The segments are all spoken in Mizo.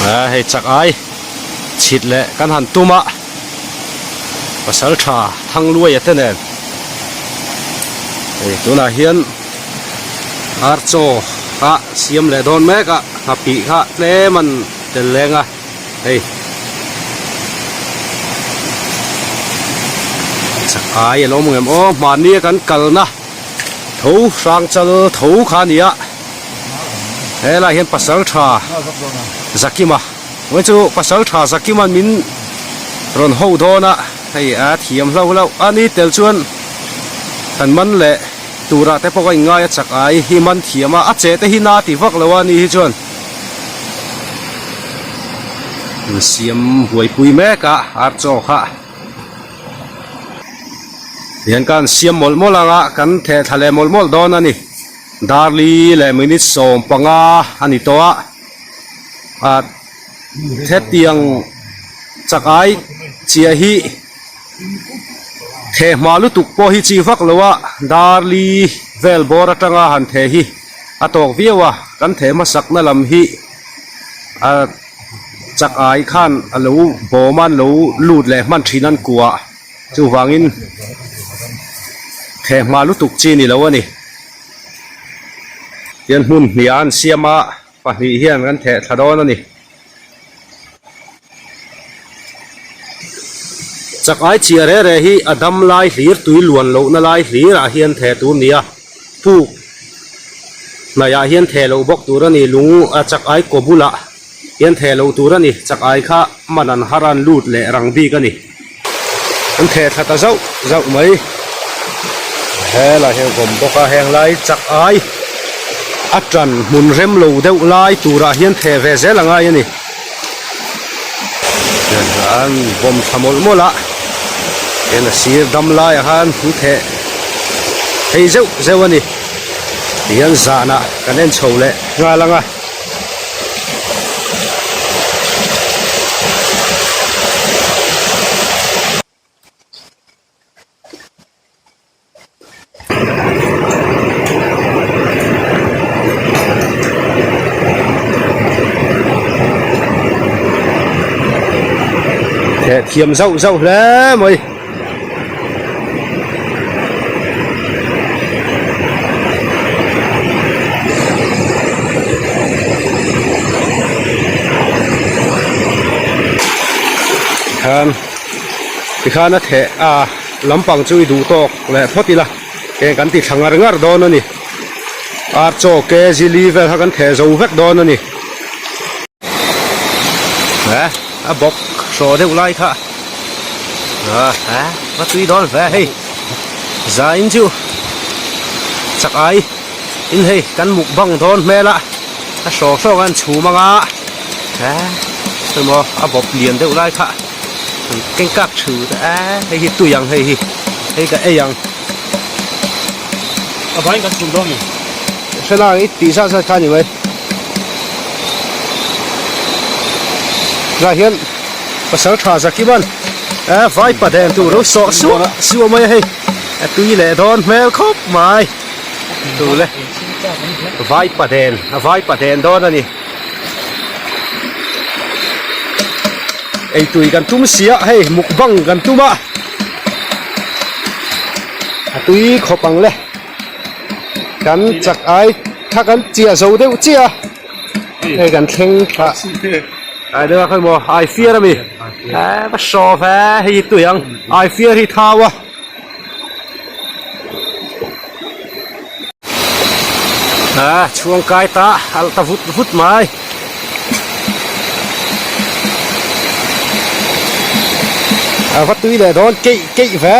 A hei chak ai chhit leh kan han tum a pasal tha Thangluaia te nen hei tunah hian ar chaw kha siam leh dawn mek a nghapih kha tlem an tel leng a hei chak ai a lo awm ngem aw hmanni a kan kalna tho hrang chal tho kha a ni a helaiah hian pasal tha Zakima vawiin chu pasal tha Zakima'n min rawn ho dawn a hei a thiam hlauh hlauh a ni tel chuan kan man leh turah te pawh ka inngai a chak ai hi man thiam a a che te hi na ti vak lo a ni hi chuan siam buaipui mek a ar chaw kha. Tihian kan siam mawlh mawlh ang a, kan theh thla leh mawlh mawlh dawn a ni. Darli leh minute 15 a ni tawh a, ah hetiang chak ai chiah hi theh hma lutuk pawh hi chi vak lo a, darli vel bawr atanga han theh hi a tawk viau a, kan theh hmasakna lam hi ah. Chak ai khan a lo bawm a, an lo lut leh hman thin an kuah chuvangin thehhma lutuk chi ni lo a ni. Tihian hmun hnih ah an siam a, pahnih hian kan theh thla dawn a ni. Chak ai chhia re re hi a dam lai hlir tui luan lohna lai hlir ah hian theh tur a ni a, puk hnaih ah hian theh loh bawk tur a ni, lung a chak ai kaw bulah. Hian theh loh tur a ni, chak ai kha man an har an lut leh rang bik a ni. An theh thla ta zauh zauh mai. Helai hian vawm bawk a, heng lai chak ai a tan hmun rem lo deuh lai turah hian theh ve zel a ngai a ni. An vawm thla mawlh mawlh a, hian a sir dam laiah khan an theh phei zeuh zeuh a ni. Tihian zanah kan en chho leh nghal ang a. Thiam zauh zauh hle mai. Khan tikhan a theh a lampang chu i duh tawk leh phawt ila eng kan ti thla ngar ngar dawn a ni ar chaw ke zili vel kha kan theh zo vek dawn a ni eh a bawk hraw deuh lai kha. A a va tui dawn ve hei zain chu chak ai in hei kan mukbang dawn hmel a a hraw hrawk a an chhum ang a a emaw a bawp lian deuh lai kha an keng kak thu te a hei hi tui ang hei hi hei ka ei ang a vaiin kan chhum dawn ni hre lang i tih zat zat kha a ni mai tah hian. Pasal tha Zakiman eh vai paden tur lo sawh suah suah mai a hei a tui leh dawn hmel khawp mai tule vai paden a vai paden dawn a ni eitui kan tum sia hei mukbang kan tum a a tui khawp ang le kan chak ai kha kan chiah zo deuh chiah a. Hei kan thleng tha ai deuh a khawi maw ai fiar ami eh va hraw ve hei hi tui ang ai fiar hi thau a ah chhuang kai ta alh ta vut vut mai a va tui leh dawn keih keih ve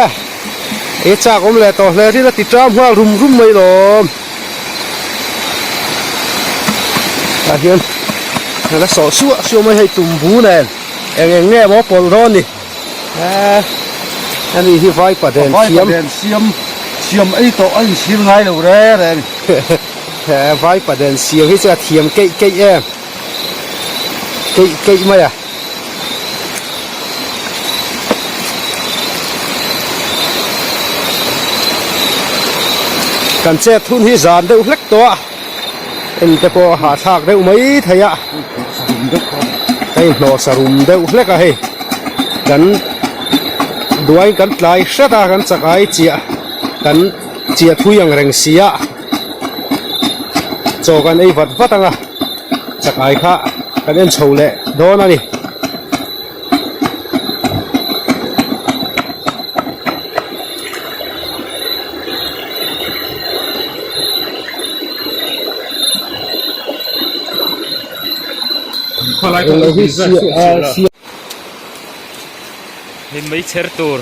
he chak awm leh tawh hle rin a ti ṭam nghal rum rum mai lawm. Tah hian la sawh suah suah mai hei tumbu nen eng eng nge maw pawlh dawn ni eee ani hi vai paden thiam vai paden siam siam ei tawh a inchhir ngai lo re re ani he vai paden siam hi chu a thiam keih keih em keih keih mai a. Kan chet hun hi zan deuh hlek tawh a, en te pawh a hahthlak deuh mai thei a. Hei hnawh sarum deuh hlek a hei kan duai kan tlai hret a kan chak ai chiah kan chiah thui ang reng si a chaw kan ei vat vat ang a chak ai kha kan en chho leh dawn a ni. Hei meichher tur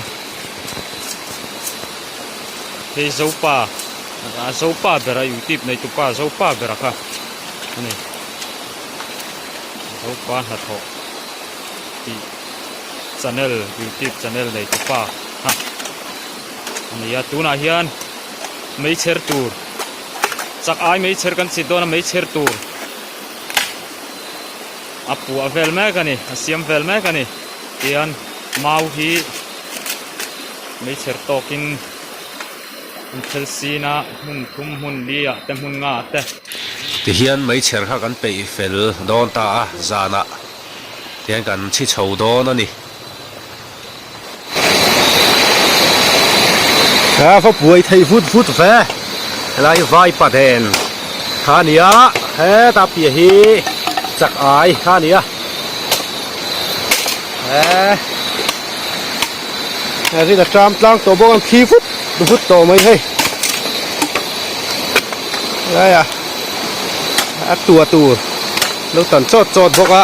hei zopa a zopa bera youtube nei tupa zopa bera kha a ni zopa hnathawh tih channel youtube channel nei tupa kha a ni a tunah hian meichher tur chak ai meichher kan chhit dawn a meichher tur. A puah vel mek a ni a siam vel mek a ni tian mau hi meichher tawkin an thel sin a hmun thum hmun li ah te hmun nga ah te. Tihian meichher kha kan peih fel dawn ta a zanah tihian kan chhi chho dawn a ni. A va buai thei vut vut ve helai vai paden kha a ni a heta piah hi chak ai kha a ni a he rin a tram tlang tawh bawk a thli vut vut tawh mai hei helaiah a tua tur lo tan chawt chawt bawk a.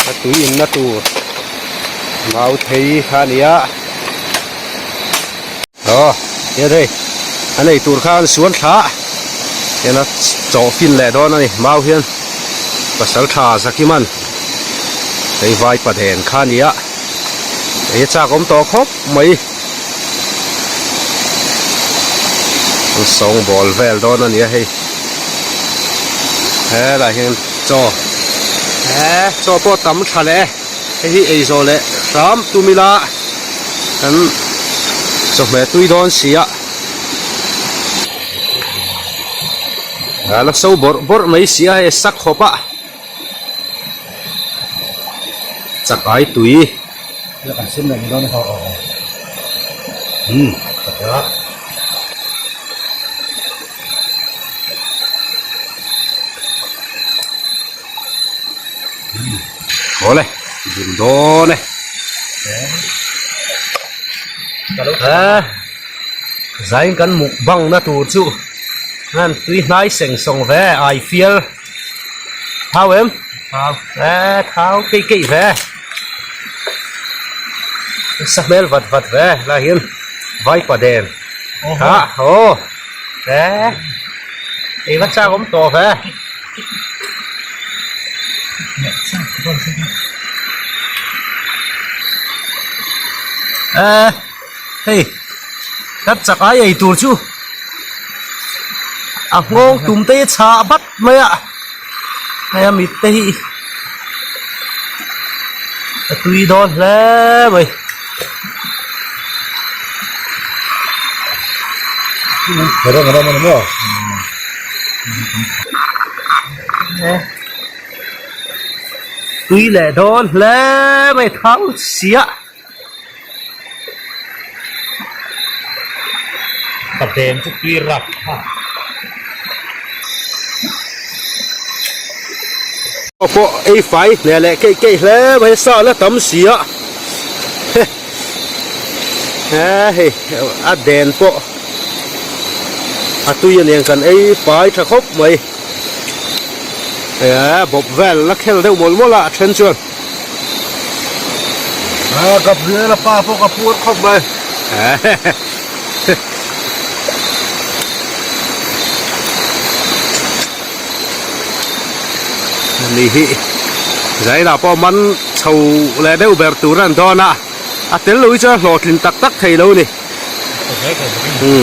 A tui inna tur mau thei kha a ni a aw hian hei a nei tur kha an suan thla a hian a chawh fin leh dawn a ni mau hian pasal tha zakiman hei vai paden kha a ni a hei a chak awm tawh khawp mai an sawngbawl vel dawn a ni a hei helai hian chaw he chaw pawh tam tha leh e hei hi ei zawh leh hram tum ila kan chawhmeh tui dawn si a a la so bawrh bawrh mai si a hei a sak khawp a chakai tui. Awle dun dawn e he zain kan mukbang na tur chu han tui hnai seng sawng ve ai fial thau em thau e thau keih keih ve sa hmel vat vat ve lai hian vaipa den ha aw e ei va chak awm tawh ve e hei kan chak ai ei tur chu a nghawng tum te hi chhah vat mai a hei a mit te hi a tui dawn hle mai. Tui leh dawn hle mai thau sia. Ka den chu tui rak kha. Pawh ei fai hneh leh keih keih hle mai sa la tam si a he hei a den pawh a tui a niang kan ei fai tha khawp mai eh bawp vel la khel deuh mawlh mawlh a a then chuan. A Gabriela pa pawh ka puar khawp mai. Ni hi Zaina pawh man chho leh deuh ber tur a ni dawn a, a tel lo hi chuan hlawhtlin tak tak thei lo a ni.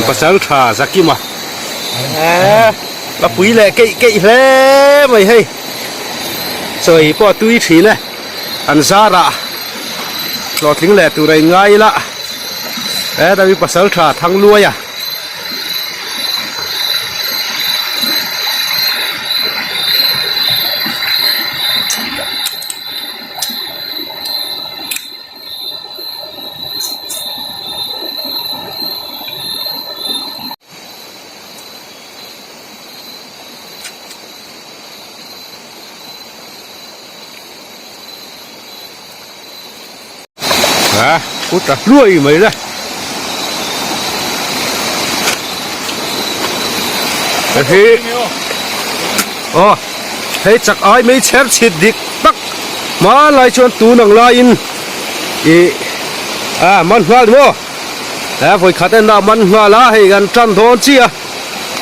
Pasal tha Zakima a pui leh keih keih hle mai hei. Chawi pawh a tui thin e, an zarah hlawhtling leh tur a inngai ila heta mi pasal tha thang luai a. A khu ta hluai mai le. Hei hi aw hei chak ai mai chher chhit dik tak hmanlai chuan tun ang laiin ih a man nghal ni maw he vawi khat en a man nghal a hei kan tan dawn chiah a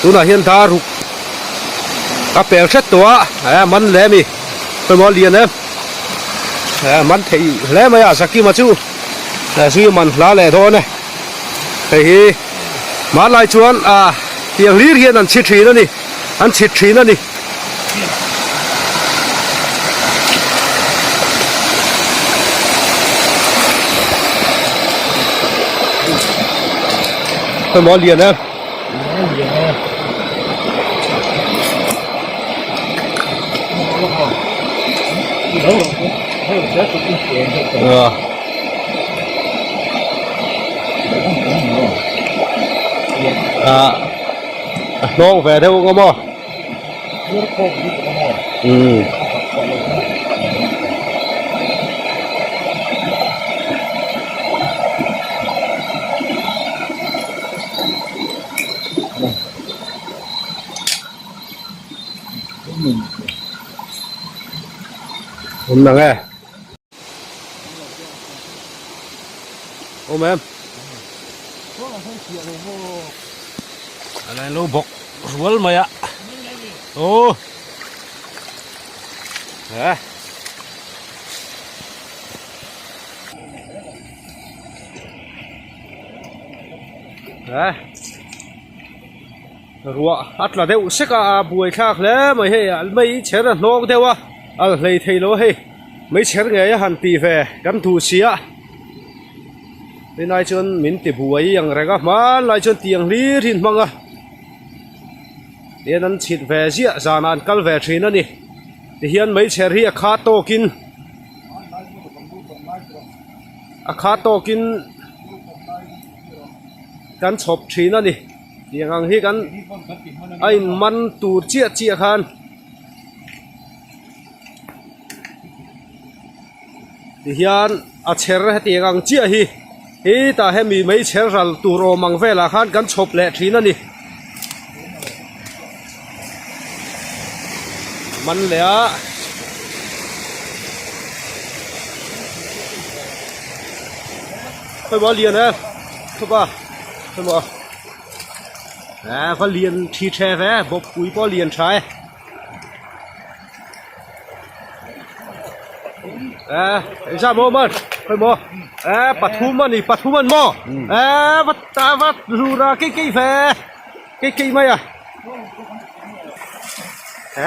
tunah hian dar ruk a pel hret tawh a a man hle a ni pawimawh a lian em a man theih hle mai a Zakima chu zui man hla leh dawn e hei hi hmanlai chuan ah tiang hlir hian an chhi thin a ni an chhit thin a ni. Pawimawh a lian em. A hnawng ve deuh ang maw? Umm. Awm nang e. Awm em? A lai lo bawk rual mai a. Aw. He. He. Ruah a tla deuh sek a, a buai thlak hle mai hei a mei chher a hnawk deuh a, a hlei thei lo a hei mei chher ngei a han tih ve kan duh si a tunai chuan min ti buai ang reng a hmanlai chuan tiang hlir hi an hmang a tihian an chhit ve ziah zanah an kal ve thin a ni tihian mei chher hi a kha tawkin a kha tawkin kan chhawp thin a ni. Tiang ang hi kan a in man tur chiah chiah khan tihian a chher hetiang ang chiah hi hetah hemi mei chher ral tur awm ang velah khan kan chhawp leh thin a ni. Man leh a. Khawimaw a lian e thupa khawimaw eh va lian thi the ve bawppui pawh a lian tha e eh engzah maw man khawimaw eh pathum a ni pathum an maw eh va ta va rura keih keih ve keih keih mai a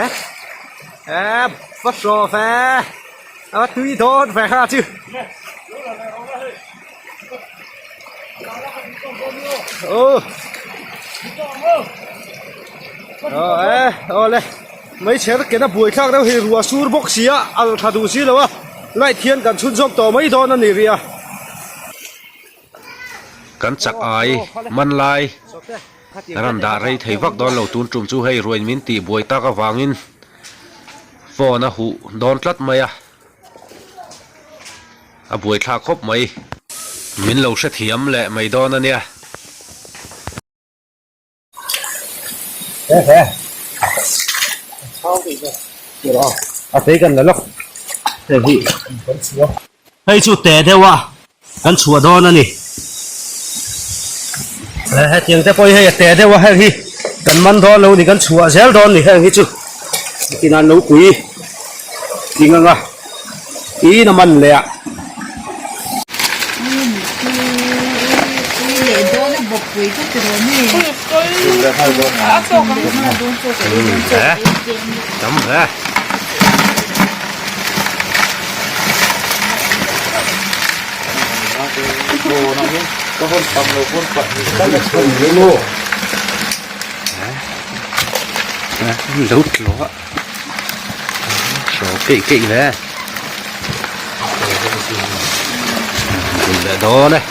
eh eh va hraw ve. A tui dawn ve kha chu. Aw. Aw e aw le mai chher ken a buai thlak deuh hei ruah sur bawk si a al tha duh si lo a light hian kan chhun zawm tawh mai dawn a ni rih a. Kan chak ai man lai ran dah rei thei vak dawn lo tun tum chu hei ruain min tih buai tak avangin phone a huh dawn tlat mai a, a buaithlak khawp mai. Min lo hrethiam leh mai dawn a nia. Hei chu teh deuh a kan chhuah dawn a ni. Hetiang te pawh hi hei a teh deuh a heng hi kan man dawn lo ni kan chhuah zel dawn ni heng hi chu tinah an lo pui tling ang a tiin a man leh a. Tam hle. Lo tlo a hraw keih keih hle bul leh dawn e.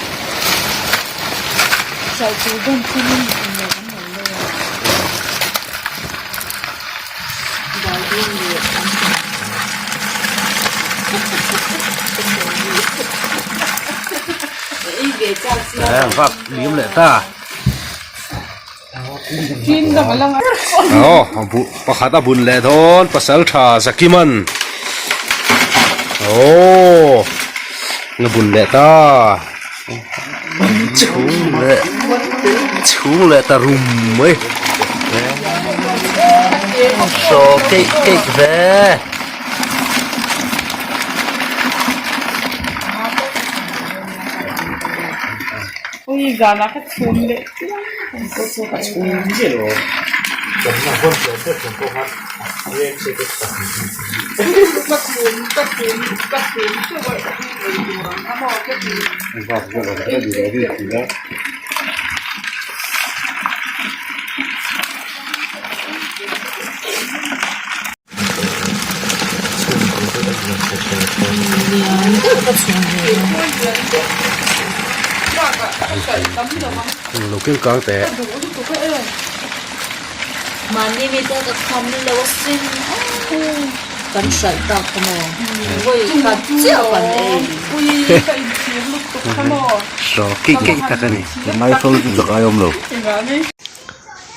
An vak liam leh ta. Aw pakhat a bun leh dawn pasal tha Zakiman aw a bun leh ta chhung leh chhung leh ta rum mai saw keih keih ve. Lo keng kang teh. Mahni mi te ka kham lo a sin kan hralh tak kha maw vawi khat chiah kan ei. Saw keih keih tak a ni.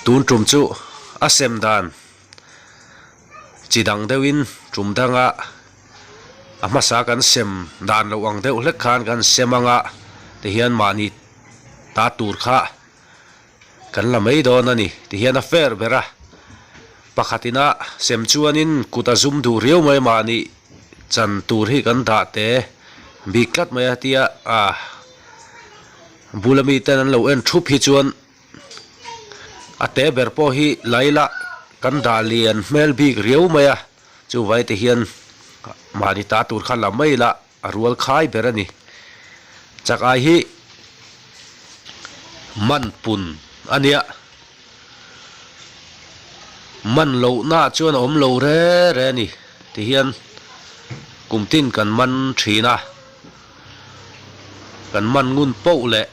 Tun tum chu a sem dan. Chi dang deuhin tum danga a hmasa kan sem dan loh ang deuh hlek khan kan sem anga tihian mahni ta tur kha kan la mai dawn a ni. Tihian a fair ber a, pakhat ina sem chuanin kut a zum duh riau mai mahni chan tur hi kan dah te bik tlat mai a tia ah bula miten an lo en thup hi chuan. A te ber pawh hi Laila kan dah lian hmel bik riau mai a, chuvai te hian mahni ta tur kha la mai ila a rual khai ber a ni. Chak ai hi man pun a nia, man lohna chuan a awm lo re re a ni ti hian kum tin kan man thin a, kan man ngun poh leh.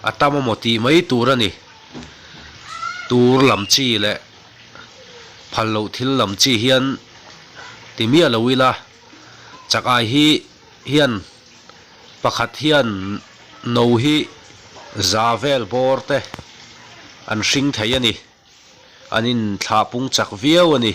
A tam amaw tih mai tur a ni. Tur lam chi leh phal loh thil lam chi hian ti miah lo ila, chak ai hi hian pakhat hian no hi za vel bawr te an hring thei a ni. An inthlah pung chak viau a ni.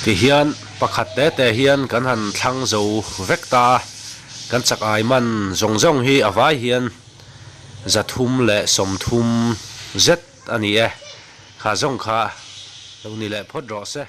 Tihian pakhat te te hian kan han thlang zo vek ta a, kan chak ai man zawng zawng hi a vai hian 330 zet a ni e, kha zawng kha lo ni leh phawt rawh se.